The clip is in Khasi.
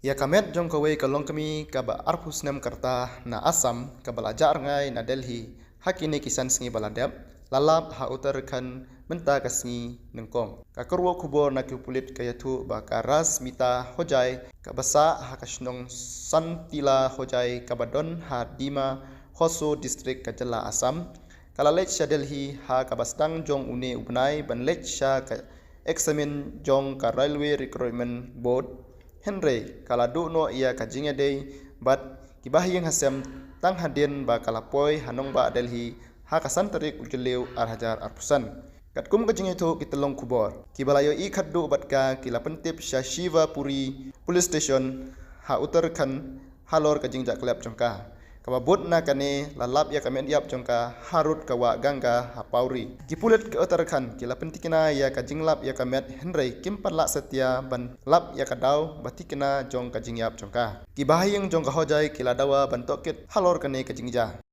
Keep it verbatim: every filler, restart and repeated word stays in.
Ïa ka met jong kawei ka longkmie kaba arphew snem ka rta na Assam kaba la jah rngai na Delhi ha kine ki san sngi ba la dep, la lap ha Uttarakhand mynta ka sngi nyngkong. Ka kyrwoh khubor na ki pulit ka ïathuh ba ka Rashmita Hojai kaba sah ha ka shnong Santila Hojai kaba don ha Dima Hasao District ka jylla Assam, ka la leit sha Delhi ha kaba sdang jong une u bnai ban leit sha ka eksamin jong ka Railway Recruitment Board, hynrei ka la duh noh ïa ka jingïadei bad ki bahaïing hasem tang hadien ba ka la poi ha nongbah Delhi ha ka san tarik u Jylliew ar hajar arphew san. Katkum ka jingïathuh ki tyllong khubor, kiba la ïohi khatduh bad ka ki la pyntip sha Shivpuri Police Station ha Uttarakhand halor ka jingjahklep jong ka. Kaba bud na kane, la lap ïa ka met ïap jong ka harud ka wah Ganga ha Pauri. Ki pulit ka Uttarakhand ki la pyntikna ïa ka jinglap ïa ka met, hynrei kim pat lah satia ban lap ïa ka daw ba tikna jong ka jingïap jong ka. Ki bahaïing jong ka Hojai ki la dawa ban tohkit halor kane ka jingjia.